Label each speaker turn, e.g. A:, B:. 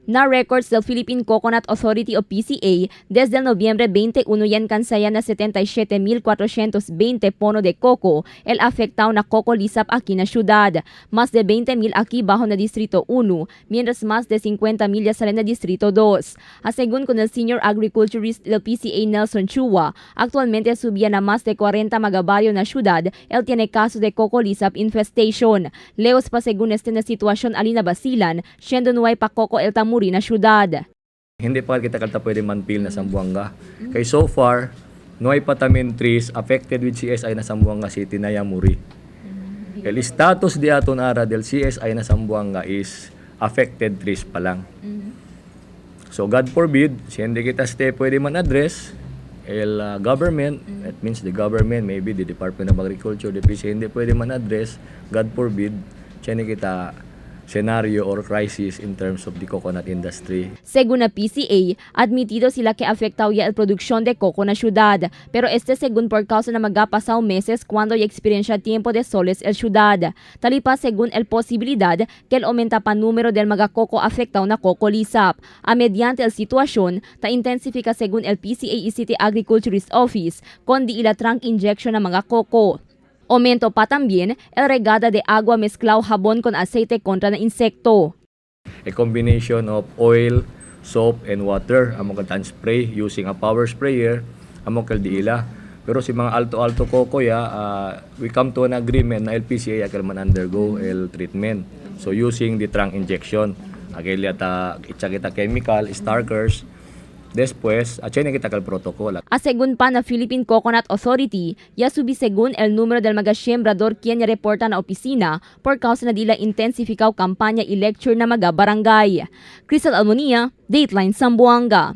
A: Na records del Philippine Coconut Authority o PCA, desde el noviembre 21 ya alcanza na 77.420 pono de coco el afectado na coco lisap aquí na ciudad. Más de 20.000 aquí bajo na Distrito 1, mientras más de 50.000 ya salen na Distrito 2. A según con el Senior Agriculturist del PCA Nelson Chua, actualmente subía na más de 40 magabarrio na ciudad, el tiene caso de coco lisap infestation. Leos pa según este na sitwasyon alina basilan, siendo nuay pa coco el tamuri na syudad.
B: Hindi pa kita kalta pwede manpil na Zamboanga. Kay so far, no pa tamin trees affected with CSI na Zamboanga City na yamuri. El status di aton ara del CSI na Zamboanga is affected trees pa lang. So God forbid, si hindi kita ste pwede man address el government, that means the government, maybe the Department of Agriculture, the PC, hindi pwede man address, God forbid, siya kita scenario or crisis in terms of the coconut industry.
A: Según la PCA, admitido sila que afectado ya el producción de coco na ciudad, pero este según por causa na magapasaw meses cuando ya experiencia tiempo de soles el ciudad. Talipa según el posibilidad que el aumenta pa número del magacoco afectado na coco lisap. A mediante el situación, ta intensifica según el PCA y City Agriculturist Office, con di ila trunk injection na mga coco. Aumento pa también el regada de agua mezclao jabón con aceite contra na insecto.
B: A combination of oil, soap, and water. Amo kal spray using a power sprayer. Amo kal diila. Pero si mga alto-alto coco ya, we come to an agreement na LPCA akil man undergo el treatment. So using the trunk injection. Akil yata itsa kita chemical, starkers. Después, atsa na kita kal protocol.
A: A según pa na Philippine Coconut Authority, ya subi según el número del mga sembrador quien ya reporta na opisina por causa na dila intensificaw kampanya y lecture na mga barangay. Crystal Almonia, Dateline Zamboanga.